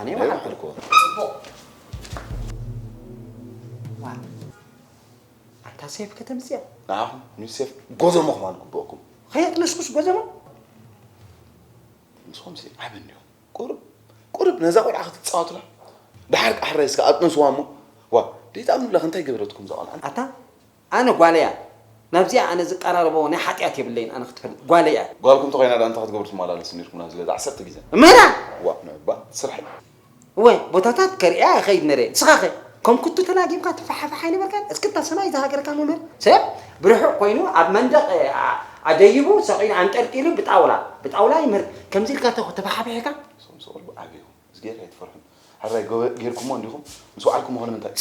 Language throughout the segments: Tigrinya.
እኔ መሓልኩ። ጽቡቕ። ዋ፣ ኣንታ ሴፍ ከተምጽያ? ንዓኹም ንሴፍ ጎዘሞ ክማን ግብእኩም። ከየጥነስኩስ ጎዘሞ? ንስኹም ሲ ዓቢ እንዲኹም። ቁሩብ፣ ቁሩብ ነዛ ቆልዓ ክትጻወቱላ። ደሓር ቃሕራይ እስከ ኣጥንስዋ እሞ። ዋ፣ ደይጣምኑላ እንታይ ገበረትኩም እዛ ቆልዓ? ኣታ፣ ኣነ ጓለያ። ናብዚኣ ኣነ ዝቀራረቦ ናይ ሓጢኣት የብለይን፣ ኣነ ክትፈልጥ። ጓለያ። ጓልኩም ተኾይና ደኣ እንታይ ክትገብሩ ትመላለሱ ነይርኩም ናብዚ ገዛ ዓሰርተ ግዜ? መራ! ዋ፣ ንዕባ፣ ስራሕ እዩ። እወ፣ ቦታታት ከርእያ ይኸይድ ነረ። ንስኻኸ? ከም ኩቱ ተላጊብካ ትፈሓፍሕ ኣይነበርካን? እስክታ ሰማይ ዝሃገርካ መምህር። ሰብ ብርሑቕ ኮይኑ ኣብ መንደቕ፣ ኣ-፣ ኣደይቡ ሰቒሉ ኣንጠልጢሉ ብጣውላ፣ ብጣውላ ይምህር። ከምዚ ኢልካ ተኹ-፣ ተፈሓፊሕካ? ሰም ሰቕል ብዓብዩ። እዝጌር ኣይትፈርሑን። ሕራይ ገበ-፣ ጌርኩሞ እንዲኹም ምስ ወዓልኩሞ ኸ ንምንታይ?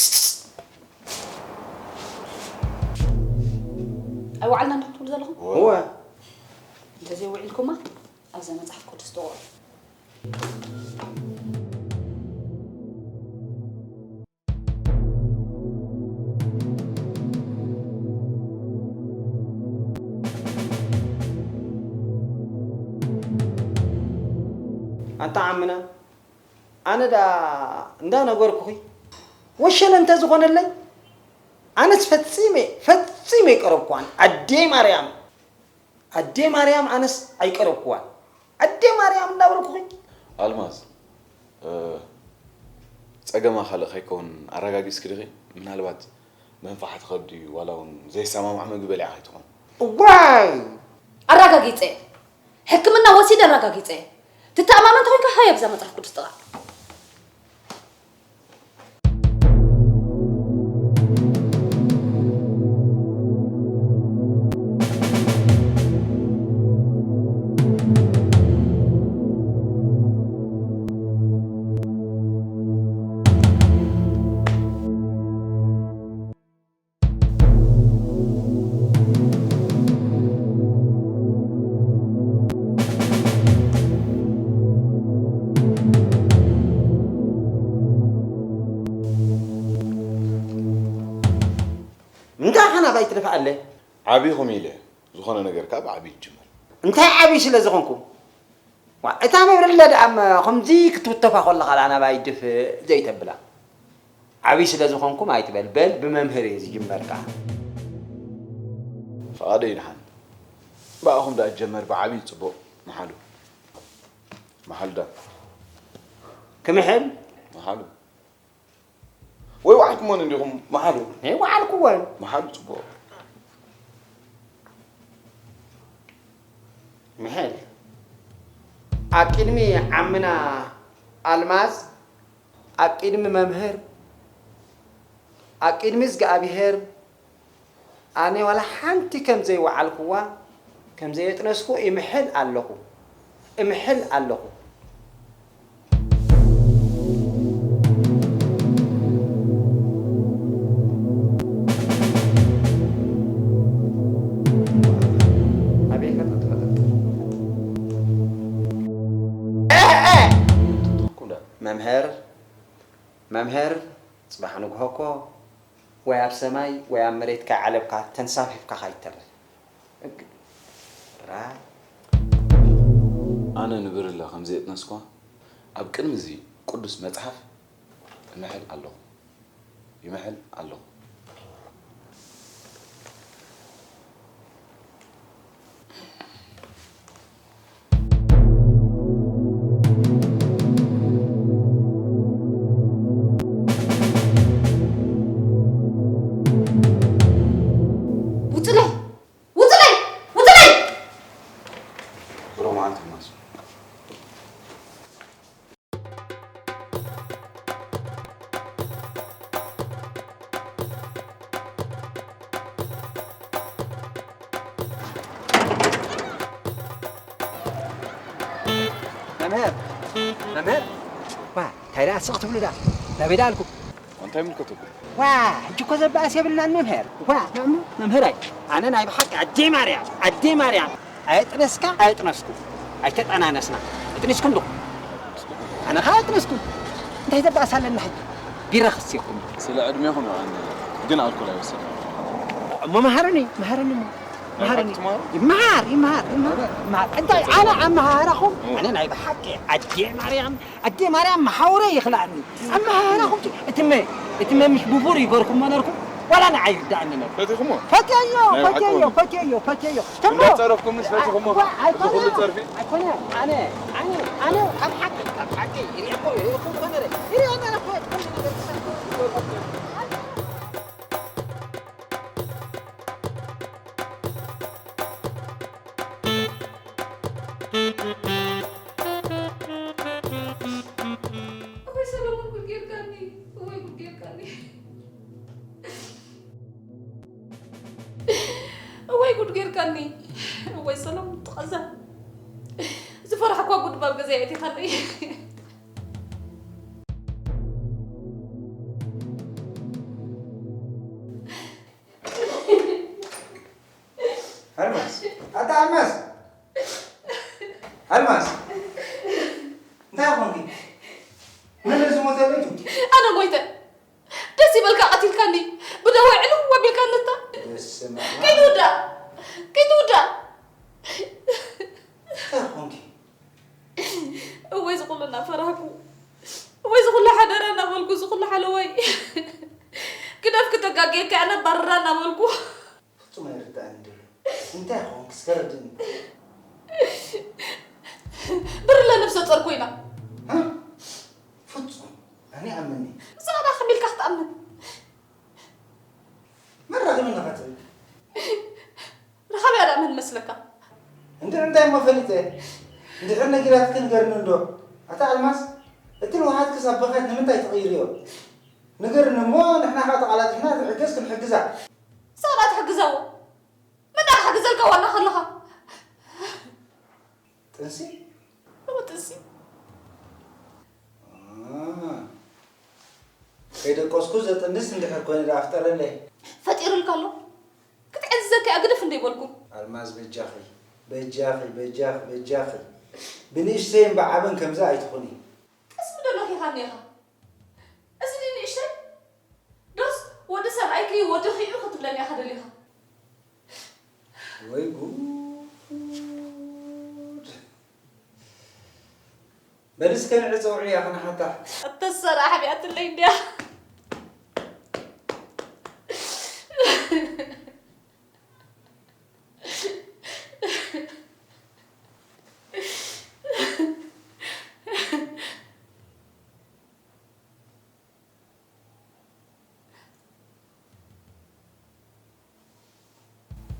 ኣይወዓልና እንዲኹም ትብሉ ዘለኹም? እወ። እወ። እንተዘይውዒልኩማ ኣብዛ መጽሓፍ ቅዱስ ጥቕዑ። ኣንታ ዓምና፣ ኣነ ደኣ እንዳነገርኩኺ፣ ወሸለ እንተዝኾነለይ፣ ኣነስ ፈጺመ፣ ፈጺመ ኣይቀረብኩዋን። ኣደይ ማርያም፣ ኣደይ ማርያም ኣነስ ኣይቀረብኩዋን። ኣደይ ማርያም እንዳበልኩኺ። ኣልማዝ፣ እ፣ ጸገማ ካልእ ከይከውን ኣረጋጊጽኪ ዲኺ? ምናልባት መንፍሓ ትኸዲ ዋላ እውን ዘይሰማማዕ ምግቢ በሊዓ ከይትኾን። እዋይ! ኣረጋጊጸ። ሕክምና ወሲደ ኣረጋጊጸ። ትተኣማመን ተኾንካ ሃየ ኣብዛ መጽሓፍ ቅዱስ ጥቓ። እንታይ ኸ ናባይ ትደፍኣለ? ዓቢኹም ኢለ፣ ዝኾነ ነገር ከኣ ብዓቢ ይጅመር። እንታይ ዓቢ ስለ ዝኾንኩ? ዋ፣ እታ መብርለ ደኣ እሞ ከምዚ ክትውተፋ ከለኻ ደኣ ናባይ ድፍእ ዘይተብላ። ዓቢ ስለ ዝኾንኩም ኣይትበል፣ በል ብመምህር እየ ዝጅመር ከኣ። ፍቓደይ ይድሓን። ብኣኹም ደኣ ይጀመር ብዓቢ ጽቡቕ። መሓሉ። መሓሉ ዳ። ክምሕል? መሓሉ። ወይ ወዓልኩሞን እንዲኹም መሓሉ? እኔ ወዓልኩወን። መሓሉ ጽቡቕ። ምሕል፣ ኣብ ቅድሚ ዓምና ኣልማዝ፣ ኣብ ቅድሚ መምህር፣ ኣብ ቅድሚ እዝግኣብሄር፣ ኣነ ዋላ ሓንቲ ከም ዘይወዓልኩዋ፣ ከም ዘየጥነስኩ እምሕል ኣለኹ። እምሕል ኣለኹ። ኣበይ ከ ተጥፈጠ? እ፣ እ! መምህር፣ መምህር፣ ጽባሕ ንግሆ እኮ ወይ ኣብ ሰማይ ወይ ኣብ መሬት ከይዓለብካ ተንሳፊፍካ ከይትተርፍ። እግ-፣ ራይ። ኣነ ንብርለ ከም ዘየጥነስኳ ኣብ ቅድሚ እዚ ቅዱስ መጽሓፍ እምሕል ኣለኹ። ይምሕል ኣለኹ። ውጽለይ! ውጽለይ! ውጽለይ! ብሩኽ መዓልቲ ማሱ። መምህር፣ መምህር፣ ዋ፣ እንታይ ደኣ ስቕ ትብሉ ደኣ? ናበይ ደኣ ኣልኩም? እንታይ ይምልከተኩም? ዋ፣ ሕጂ እኮ ዘበኣስ የብልናን መምህር። ዋ፣ መም-፣ መምህራይ፣ ኣነ ናይ ብሓቂ ኣደይ ማርያም፣ ኣደይ ማርያም፣ ኣየጥነስካ፣ ኣየጥነስኩ፣ ኣይተጠናነስና። ኣጥኒስኩም ዶ? ኣነ ኸኣ ኣየጥነስኩን። እንታይ ዘበኣስ ኣለና ሕጂ? ቢራ ክስየኩም። ስለ ዕድሜኹም ይቐኒ፣ ግን ኣልኮል ኣይወሰድን። እሞ መሃረኒ፣ መሃረኒ እሞ። መሃረኒ። ይመሃር፣ ይመሃር፣ ይመሃር፣ ይመሃር። እንታይ ኣነ ኣመሃህራኹም፣ ኣነ ናይ ብሓቂ ኣዴ ማርያም፣ ኣዴ ማርያም መሓውረ ይኽልኣኒ። ኣመሃህራኹም ሲ፣ እትመ፣ እትመ ምሽ ብቡር ይገርኩሞ ነርኩም፣ ዋላ ንዓይ ይርዳእኒ ነርኩም። ፈቲኹሞ? ፈትየዮ፣ ናይ ብሓቂ ፈትየዮ፣ ወንድም። ፈትየዮ፣ ፈትየዮ። ተሞ። እንዳጸረፍኩምስ ፈቲኹሞ? ዋ፣ ኣይኮነ፣ እዚ ኩሉ ጸርፊ? ኣይኮነ፣ ኣነ፣ ኣነ፣ ኣነ ካብ ሓቂ፣ ካብ ሓቂ፣ ይሪእኮ፣ ይሪእኮ እኮ ነረ። ይሪኦ ነረ እኮ፣ ኩሉ ነገር ክሰርኩ። እወይ ሰለሙን ጉድ ጌርካኒ፣ እወይ ጉድ ጌርካኒ፣ እወይ ጉድ ጌርካኒ፣ እወይ ሰለሙን ትቐዘን። ዝፈራሕኳ ጉድ ባብ ገዛ የእቲኻለይ። ኣልማዝ፣ ኣታ ኣልማዝ፣ ኣልማዝ፣ እንታይ ኾንኪ? መን እዩ ዝሞተ በይቱ? ኣነ ሞይተ። ደስ ይበልካ ቀቲልካኒ። ብደወ ዕልው ኣቢልካኒ እታ። በስመ ኣብ። ከይትውዳእ፣ ከይትውዳእ። እንታይ ኾንኪ? እወ፣ እዚ ኩሉ እናፈራህኩ፣ እወ፣ እዚ ኩሉ ሓደራ እናበልኩ፣ እዚ ኩሉ ሓለዋይ ግደፍ ክተጋግየካ ኣነ ባርራ እናበልኩ። ፍጹም ኣይርድኣንን ደሎ። እንታይ ኾንኪ እስከ ረድእኒ። ብርለ ነብሰ ጾር ኮይና። ሃ? ፍጹም ኣነ ይኣምንኒ። ንስኻ ደኣ ከመይ ኢልካ ክትኣምን? መን ረኺብኒ ኸ ትብል? ረኻቢኣ ደኣ መን መስለካ? እንድዒ እንታይ እሞ ፈሊጠ? እንድሕር ነጊራትኪ ንገርኒ እንዶ። ኣታ ኣልማዝ፣ እቲ ንውሓትኪስ ኣብ በኸት ንምንታይ ትቕይርዮ? ንገርኒ እሞ ንሕና ኸኣ ተቓላጢፍና ዝሕገዝ ክንሕግዛ። ንስኻ ደኣ ትሕግዘዎ። መን ደኣ ክሕግዘልካ ዋላ ከለኻ? ጥንሲ? እወ ጥንሲ። እ፣ ከይደቀስኩ ዘጥንስ እንድሕር ኮይኑ ደኣ ፍጠረለይ። ፈጢሩልካ ኣሎ። ክትዕዝዘካ እያ ግደፍ እንዶ ኣይበልኩ። ኣልማዝ በጃኺ፣ በጃኺ፣ በጃኺ፣ በጃኺ። ብንእሽተይን ብዓብን ከምዚ ኣይትኹኒ። ጠስሚ ዶ ለኺኻኒ ኢኻ? እዚ ድዩ ንእሽተይ? ዶስ ወዲ ሰብኣይኪ ወዲ ኺዑ ክትብለኒ ኢኻ ደሊኻ? ወይ ጉድ! በሊ እስከ ንዒ ጸውዕያ ክንሓታ። እተሰራ ሓቢኣትለይ እንድያ።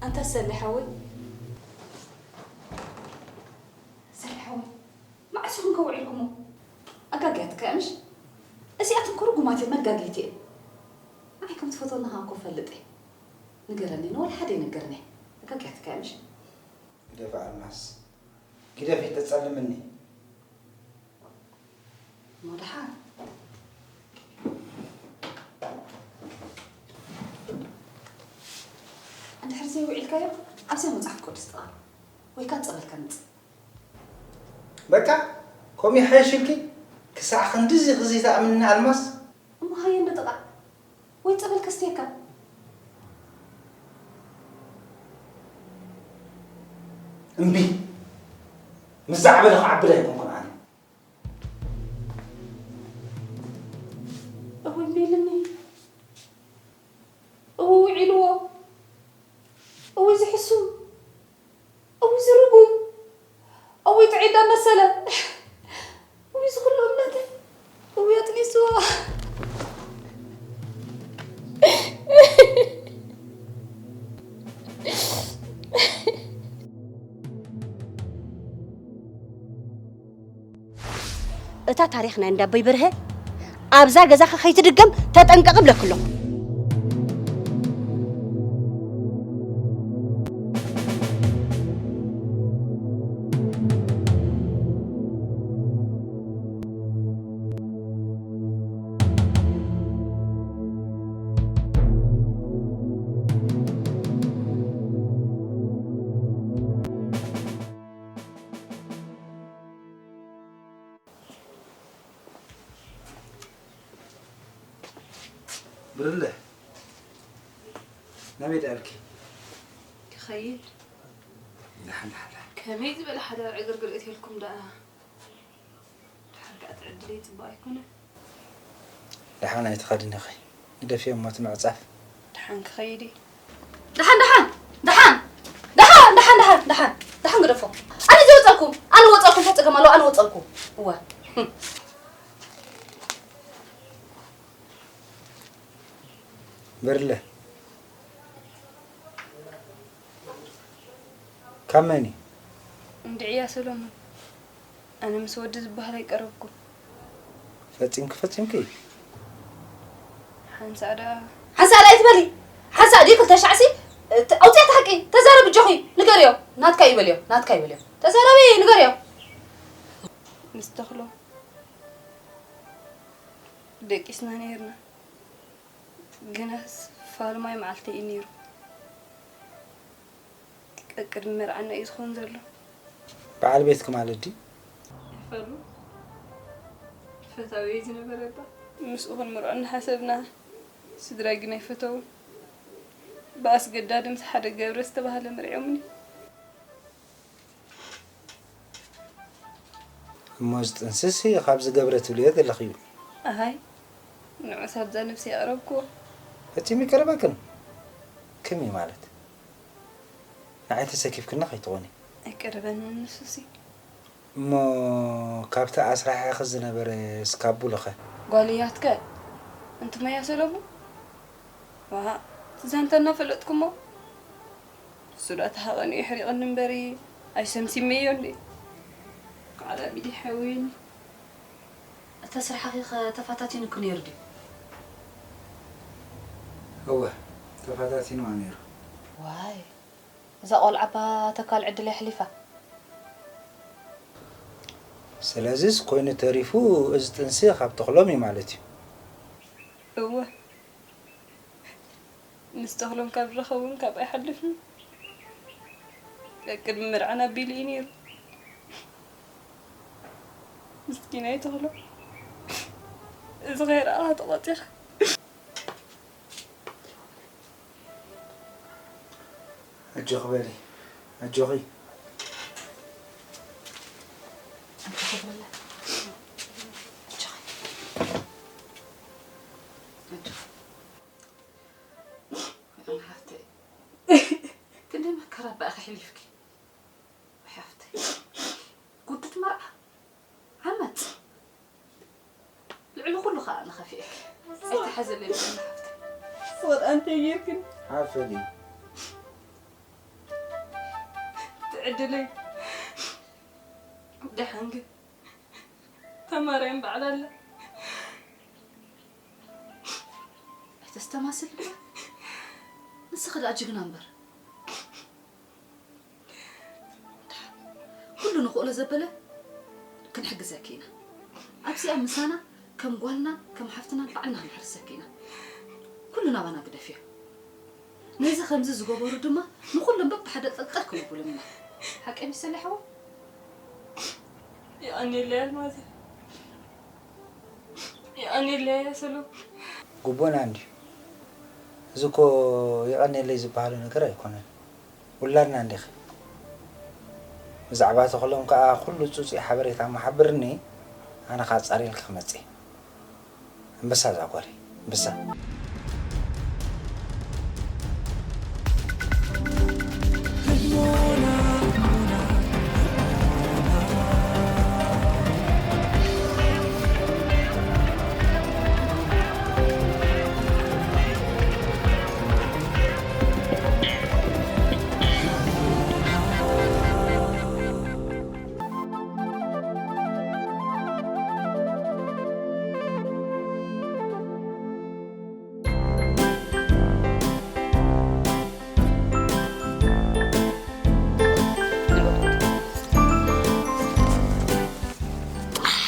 ኣንታ ሰሌ ሓወይ፣ ሰሌ ሓወይ፣ መዓስ ኢኹም ከ ውዒልኩሞ? ኣጋግያትካ እያ ምሽ? እዚኣተን እኮ ርጉማት እየን፣ መጋገይቲ እየን። ንዓይ ከም ትፈትወኒ ከኣ እኮ እፈልጥ እየ። ንገረኒ፣ ንወላ ሓደ ኣይነገርን'የ። ኣጋግያትካ እያ ምሽ? ግደፊ ኣልማዝ፣ ግደፊ፣ ተጸልምኒ። እሞ ደሓን። እንድሕር ዘይውዒልካዮ፣ ኣብዛ መጽሓፍ ቅዱስ ጥቓ ወይ ከኣ ጸበልካ ምጽእ። በቃ፣ ከምኡ ይሓይሽ ኢልኪ? ክሳዕ ክንድዚ ክዚ ትኣምንኒ ኣልማዝ? እሞ ሃየ እንዶ ጥቓ። ወይ ጸበል ከስትየካ። እምቢ። ምስ ዝዓበደ ክዓብድ ኣይኮንኩን ኣነ። እወ እምቢ ኢልኒ። እወ ውዒልዎ። እወ ዝሕሱ። እውይ ዝርጉም፣ እውይ ጥዑይ እንዳመሰለ፣ እውይ ዝኩሉ እምነተይ፣ እውይ ኣጥኒስዎ። እታ ታሪኽ ናይ እንዳቦይ በርሀ ኣብዛ ገዛኻ ከይትድገም ተጠንቀቕ እብለኪ ኣለኹ። ብርለ፣ ናበይ ደኣልኪ? ኸይድ ደሓን ደሓን ደሓን። ከመይ ዝበለ ሓዳር ዕግርግር እትልኩም ደኣ። ድሓር ከኣ ትዕድለይ ጽቡቕ ኣይኮነን። ደሓን ኣይትኸድን ኢኺ። ግደፍዮ እሞ እቲ ምዕጻፍ። ደሓን ክኸይድ እዩ። ደሓን ደሓን ደሓን ደሓን ደሓን ደሓን ደሓን ደሓን ግደፎ። ኣነ ዝወፀልኩም ኣነ ወፀልኩም እንታይ ፀገም ኣለዎ ኣነ ወፀልኩም። እወ በርለ ካብ መን እዩ? እንድዕያ ሰሎሞን ኣነ ምስ ወዲ ዝበሃል ኣይቀረብኩን። ፈጺምኪ ፈጺምኪ? ሓንሳእ ደኣ ሓንሳእ ደኣ ኣይትበሊ። ሓንሳእ ድዩ ክልተ ሻዕሲ ኣውፅያ እቲ ሓቂ ተዛረቢ ኣጆኺ ንገርዮ። ናትካ እዩ በልዮ ናትካ እዩ በልዮ። ተዛረቢ ንገርዮ። ምስ ተኽሎ ደቂስና ነይርና። ግናስ ፋልማይ መዓልቲ እዩ ነይሩ። ቀቅድሚ መርዓና እዩ ዝኾን ዘሎ። በዓል ቤትኪ ማለት ድዩ? ይፈሉ ፈታዊ ዝነበረ እባ ምስኡ ክንምርዖ እናሓሰብና ስድራይ ግን ኣይፈተውን። ብኣስገዳዲ ምስ ሓደ ገብረ ዝተባህለ መርዒዮምኒ። እሞ እዚ ጥንስሲ ካብ ዝገብረ ትብልዮ ዘለኺ እዩ። ኣሃይ ንዑስ ኣብዛ ነብሲ የቕረብክዎ። ፈጺሙ ይቀርበክን? ከመይ ማለት? ንዓይ ተሰኪፍክኒ ከይትኾኒ። ኣይቀርበንን ንሱሲ። እሞ ካብቲ ኣስራሒኺ ዝነበረ ስካቡልኸ? ጓልያትከ እንትመያ ሰለቡ ዋሃ ትዛንተ እናፈለጥኩሞ እሱ ደኣ ተሃቐኑ ይሕሪቕኒ እምበሪ ኣይሰምሲመዮ እንዴ ቃላ ቢዲ ሓውይኒ እተ ስራሕኺ ኸ ተፋታቲኑኪ ነይሩ ድዩ? እወ ተፋታቲንዋ ነይሩ። ዋይ እዛ ቆልዓ እባ ተካል ዕድል የሕሊፋ። ስለዚስ ኮይኑ ተሪፉ እዚ ጥንሲ ካብ ተኽሎም እዩ ማለት እዩ። እወ ምስ ተኽሎም ካብ ረኸቡን ካብ ኣይሓልፍን ቀቅድሚ መርዓና ኣቢሉ እዩ ነይሩ። ምስኪናይ ተኽሎ እዚ ከይረኣኻ ተቖፂርካ። ኣጆኺ በሊ ኣጆኺ። ኣነ ሓፍተይ ክንደይ መከራ በኣኺ ሕሊፍኪ ሓፍተይ ጉዱት መርዓ ዓመፅ ልዕሊ ኩሉ ከዓ ንኸፊእኪ ኣይተሓዘለይ ብኣና ሓፍተይ ወላ እንታይ ጌርክን ሓፈሊ ትዕድለይ ደሓን ግን ተማርያም በዓል ኣላ ኣይተስተማስል እባ ንስኺ ደኣ ጅግና እምበር ኩሉ ንኽእሎ ዘበለ ክንሕግዘኪ ኢና ኣብዚኣ ምሳና ከም ጓልና ከም ሓፍትና ባዕልና ክንሕርሰኪ ኢና ኩሉ ናባና ግደፍዮ ነዚ ከምዚ ዝገበሩ ድማ ንኹሎም በብሓደ ጠልጠል ክንብሎም ኢና ሓቀይ መሰለ ሓወ የቐንየለይ ኣልማዝ የቐንየለይ ኣሰሉ ጉቦና እንድዩ እዚ እኮ የቐንየለይ ዝበሃሎ ነገር ኣይኮነን ውላድና እንዲኺ ብዛዕባ ተኽሎም ከዓ ኩሉ ፅፁይ ሓበሬታ መሓብርኒ ኣነ ከዓ ፃሪልኪ ክመፅእ ኣንበሳ እዛ ጓለይ ኣንበሳ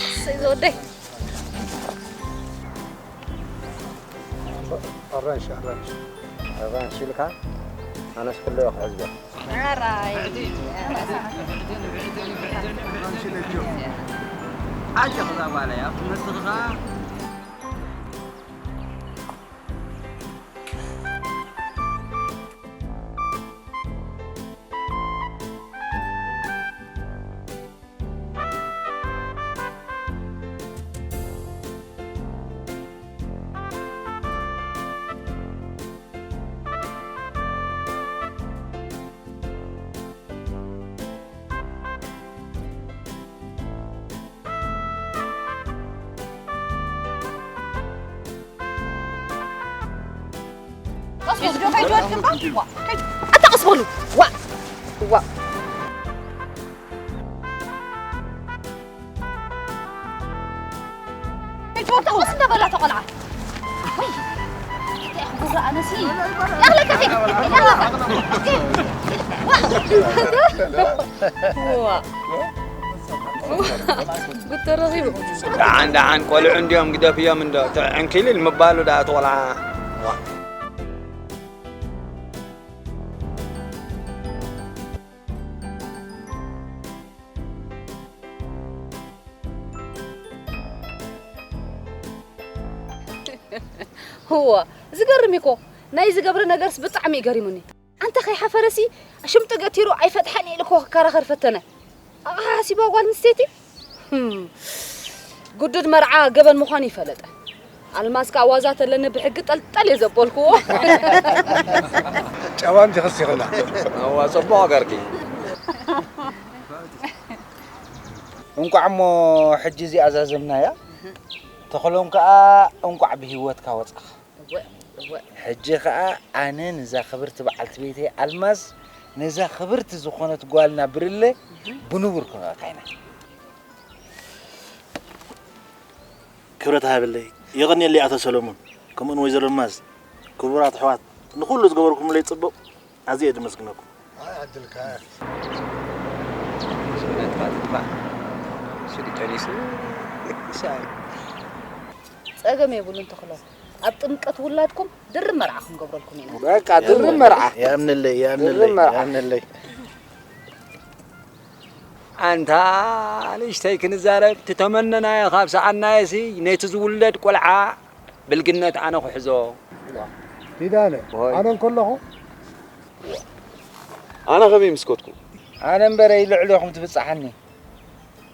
እሰይ ዝወደይ ኣራንሽ ኣራንሽ ኣራንሽ ኢልካ ኣነስ ኩሎ ክሕዝበ ኣጀ ክዛ ጓለይ ኣብቲ መስኽ ኸዓ። ሒዝዶ ከይትወድቂ እምበር። ዋ፣ ከይድ-፣ ኣታ ቀስ በሉ። ዋ፣ ዋ። ከይትወድቂ ቀስ እንዳበላ ተቆልዓ። ወይ፣ እንታይ ጉራ ኣነሲ። ያኽለካ ከይድ፣ ያኽለካ። ዋ። ዋ። ጉድ ተረኺቡ። ደሓን ደሓን ቆልዑ እንድዮም ግደፍዮም እንዶ። ትዕንኪልል ምባሉ ደኣ እቲ ቆልዓ። እወ፣ ዝገርም እዩ እኮ። ናይ ዝገብረ ነገርስ ብጣዕሚ እዩ ገሪሙኒ። ኣንተ ከይሓፈረሲ ሽምጡ ገቲሩ ኣይፈትሓን ኢሉ እኮ ክከራኸር ፈተነ። ኣቕሓ ሓሲባ ጓል ኣንስተይቲ? ህም። ግዱድ መርዓ ገበን ምዃኑ ይፈለጠ። ኣልማዝ ከኣ ዋዛ ተለኒ ብሕጊ ጠልጠል እየ ዘበልክዎ። ጨዋም ዲኽስ ይኽላ። እዋ፣ ጽቡቕ ገርኪ። እንቋዕ እሞ ሕጂ እዚኣ ዛዘምናያ፣ ተኽሎም ከኣ እንቋዕ ብህይወትካ ወጻኻ። እወ፣ እወ። ሕጂ ኸኣ ኣነ ነዛ ክብርቲ በዓልቲ ቤተይ ኣልማዝ፣ ነዛ ክብርቲ ዝኾነት ጓልና ብርለ እህ። ብንቡር ክንረኣካ ኢና። ክብረት ሃበለይ። የቐንየለይ ኣቶ ሰሎሞን፣ ከምኡውን ወይዘሮ ኣልማዝ። ክቡራት ኣሕዋት፣ ንኹሉ ዝገበርኩምለይ ጽቡቕ ኣዝየ እየ ድመስግነኩም። ኣይ፣ ዕድልካ። ሽነት ባትባ ሽዲ ቀኒሱ ይሳል። ጸገም የብሉን ተኽሎ። ኣብ ጥምቀት ውላድኩም ድርብ መርዓ ክንገብረልኩም ኢና። በቃ ድርብ መርዓ። ያምንለይ፣ ያምንለይ፣ ድርብ መርዓ። ያምንለይ። ኣንታ ንእሽተይ ክንዛረብ፣ ትተመነናዮ ካብ ሰኣናዮሲ፣ ነቲ ዝውለድ ቆልዓ ብልግነት ኣነ ክሕዞ። ኪዳነ፣ ሆይ። ኣነ እንከለኹ? ኣነ ከመይ ምስ ኮድኩ? ኣነ እምበረይ ልዕሌኹም ትብጽሓኒ።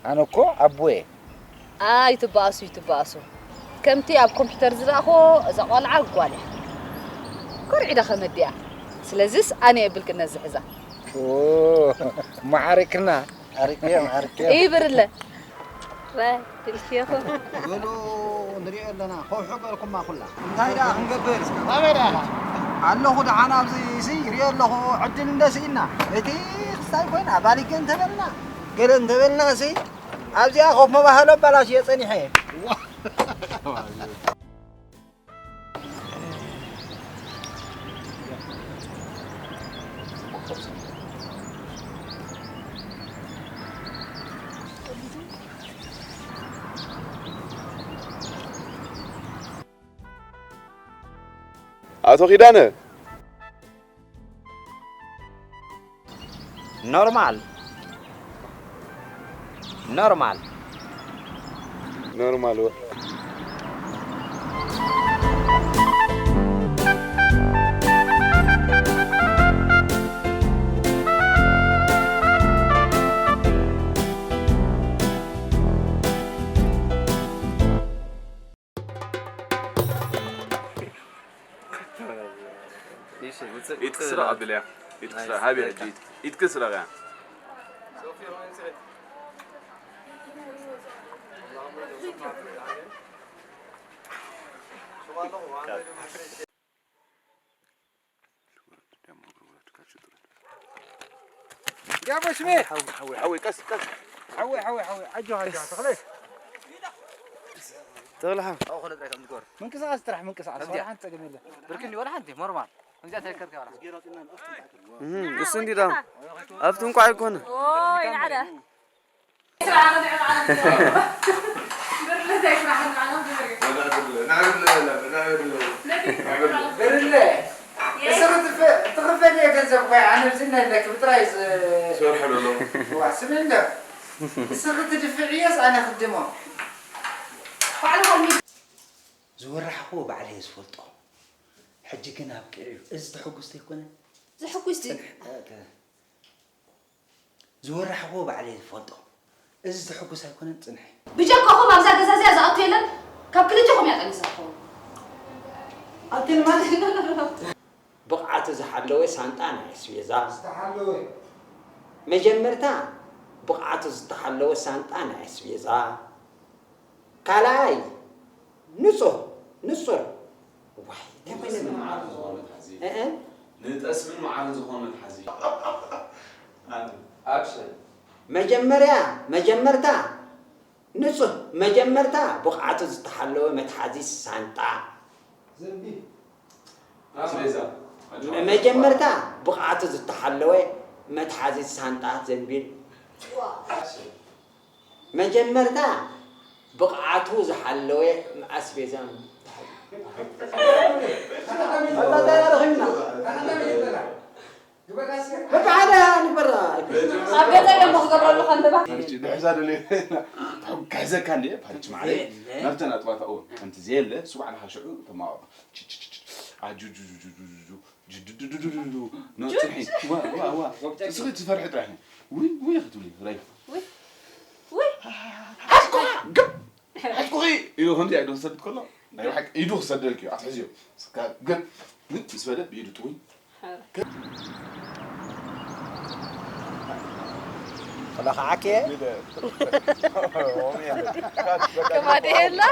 ኣነ እኮ ኣቦ እየ። ኣይትበኣሱ፣ ይትበኣሱ። ከምቲ ኣብ ኮምፒውተር ዝረኣኽዎ፣ እዛ ቆልዓ ጓል እያ። ኮርዒዳ ከመዲያ። ስለዚስ ኣነ እየ ብልግነት ዝሕዛ። ኦ፣ መዓሪክና። ዓሪክዮ፣ ዓሪክዮ። እይ ብርለ። ራይ፣ ትልክዮ። በሉ፣ ንሪኦ ኣለና። ከውሒ ገርኩማ ኩላ። እንታይ ደኣ ክንገብር? ኣበይ ደኣ? ኣለኹ ደሓን ኣብዚ ሲ፣ ይሪኦ ኣለኹ። ዕድል እንደ ስኢና። እቲ ክስታይ ኮይና፣ ባሊገ እንተበልና፣ ገለ እንተበልና ሲ፣ ኣብዚኣ ኮፍ መባህሎ ኣባላሽዮ ጸኒሐ። ኣቶ ኪዳነ። ኖርማል። ኖርማል። ኖርማል ወ- ኢድኪ ስረቕ ኣብለያ። ኢድኪ ስረቕ። ሃቢ ሕጂ ኢድኪ፣ ኢድኪ ስረቕ እያ። ያ ቦስሜ። ሓዊ፣ ሓዊ፣ ሓዊ፣ ቀስ፣ ቀስ። ሓዊ፣ ሓዊ፣ ሓዊ። ኣጆኻ፣ ኣጆኻ፣ ተኽለ። ተኽለ ሓው። ኣብኡ ኾነ ጥራይ ከም ዝኮር። ምንቅስቃስ ጥራሕ ምንቅስቃስ። ከምዚኣ። ዋላ ሓንቲ ጸገም የለን። ብርክ እንዲ ዋላ ሓንቲ፣ ኖርማል። ከምዚኣ ተከርከ ዋላ። እህ፣ እሱ እንዲ ዳም። ኣብቲ እንቋዕ ኣይኮነ። ኦይ፣ ዓዳ። ብርለ፣ እስኺ ትፍ-፣ ትኽፈል እየ ገንዘብ እኮ ኣነ ብዝነ ኣለኪ ብጥራይ ዝ-፣ ትሰርሐሉ ኣሎ። ዋ፣ ስሚ እንዶ። እስኺ ትድፍዕዮስ ኣነ ክድሞ። ዝወራሕክዎ ባዕለይ እየ ዝፈልጦ። ሕጂ ግን ኣብቂዑ እዩ። እዚ ተሐጉስ ተይኮነ ዘሐጉስ ድዩ? ጽንሕ-፣ እ፣ ተ-፣ ዝወራሕክዎ ባዕለይ ዝፈልጦ። እዚ ዘሐጉስ ኣይኮነን፣ ጽንሒ። ብጀካኹም ኣብዛ ገዛ እዚኣ ዝኣቱ የለን። ካብ ክልቴኹም እያ ጠኒሳ ትኸውን። ኣትን ማለት ብቕዓቱ ዝሓለወ ሳንጣ ናይ ኣስቤዛ። ዝተሓለወ። መጀመርታ ብቕዓቱ ዝተሓለወ ሳንጣ ናይ ኣስቤዛ። ካልኣይ ንጹህ፣ ንጹር። ዋይ እንታይ ኮይነ ንጠስምን መዓርን ዝኾነ መትሓዚ። እ እ ንጠስምን መዓርን ዝኾነ መትሓዚ። ኣነ ኣብሽር መጀመርያ መጀመርታ ንጹህ መጀመርታ ብቕዓቱ ዝተሓለወ መትሓዚ ሳንጣ ኣስቤዛ። መጀመርታ ብቕዓቱ ዝተሓለወ መትሓዚ ሳንጣ ዘንቢል መጀመርታ ብቕዓቱ ዝሓለወ ኣስቤዛ በብሓደ ንግበራ ኣብ ገዛ ደሞ ክገብረሉ ከንብባ ድሕዛ ደለ ክሕዘካ እንደ ፓንች ማዕረ ናብተን ኣጥባታ እወ ከምቲ ዘየለ ስባዕ ናኻ ሽዑ ተማወቕ ኣጁጁጁጁጁ ጅዱዱዱዱዱ ኖ ጽንሒ ዋ ዋ ዋ እስኺ ትፈርሒ ጥራሕ ውይ ውይ ክትብሊ ራይ ውይ ሓትኩኻ ግብ ሓትኩኺ ኢሉ ከምዚ ኢዱ ክሰድድ ከሎ ናይ ብሓቂ ኢዱ ክሰደልክ እዩ ኣትሕዝዮ ስካ ግብ ምስ በለ ብኢዱ ጥውይ ተለኻዓከ ከማደ የላ